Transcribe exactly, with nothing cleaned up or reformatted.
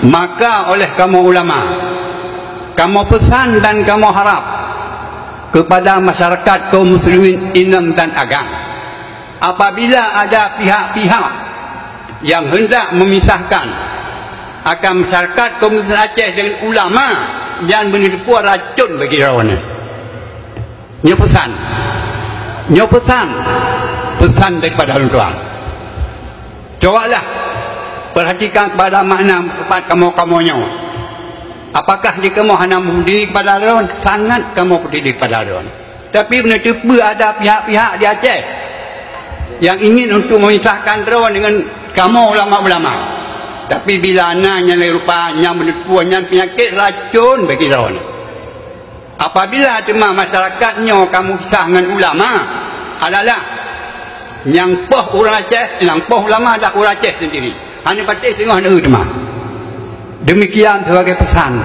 Maka oleh kamoe ulama, kamoe peusan dan kamoe harab keupada masyarakat kaum muslimin inong dan agam, apabila ada pihak-pihak nyang hendak memisahkan akan masyarakat kaum muslimin Aceh dengan ulama, nyan beuneuteupeu racun bagi droeneuh. Nyoe peusan. Nyoe peusan. Peusan daripada lôn tuan. Cobalah perhatikan kepada makna teumpat kamoe-kamoe nyoe. Apakah di kamoe hana meupeduli kepada droen? Sangat kamoe peduli kepada droen. Tapi beuneuteupeu ada pihak-pihak di Aceh nyang ingin untuk memisahkan droen dengan kamoe ulama-ulama. Tapi bila na nyang lagée rupa nyang beuneuteupeu nyan peunyakét racun bagi droen. Apabila teuma masyarakat nyoe ka meupisah ngon ulama, adalah nyang poh ureuëng Aceh, nyang poh ulama adalah ureuëng Aceh sendiri. Hana patéh singoh na teuma. Demikian sebagai pesan.